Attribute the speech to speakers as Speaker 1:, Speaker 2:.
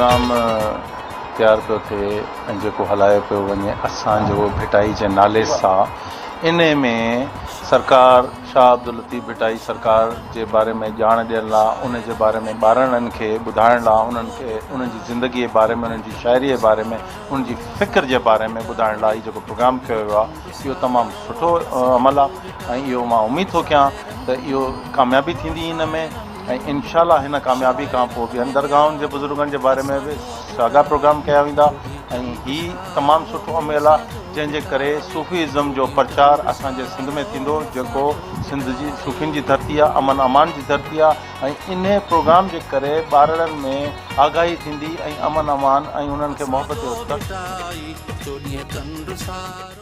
Speaker 1: Programme تيار پيو ٿئي ۽ جيڪو هلايو پيو وڃي اسان جو ڀٽائي جي نالي سان انهي ۾ سرڪار شاهه عبداللطيف ڀٽائي سرڪار جي باري ۾ ڄاڻ ڏيڻ لا ان جي باري ۾ ٻارڙن کي ٻڌائڻ لا انهن کي انهن جي زندگي جي باري ۾ انهن جي شاعري جي باري ۾ انهن جي فڪر جي باري ۾ ٻڌائڻ لا هي جيڪو پروگرام ڪيو ويو آهي اهو تمام سٺو عمل آهي ۽ اهو مان اميد ٿو ڪيان ته اهو ڪاميابي ٿيندي ان ۾ ۽ انشاء الله هن ڪاميابي کان پوء ٻين درگاهن جي بزرگن جي باري ۾ به ساڳا پروگرام ڪيا ويندا ۽ هي تمام سٺو عمل آهي جنهن جي ڪري صوفي ازم جو پرچار اسان جي سنڌ ۾ ٿيندو جيڪو سنڌ جي صوفين جي ڌرتي آهي امن امان جي ڌرتي آهي ۽ انهي پروگرام جي ڪري ٻارڙن ۾ آگاهي ٿيندي ۽ امن امان ۽ انهن کي محبت جو.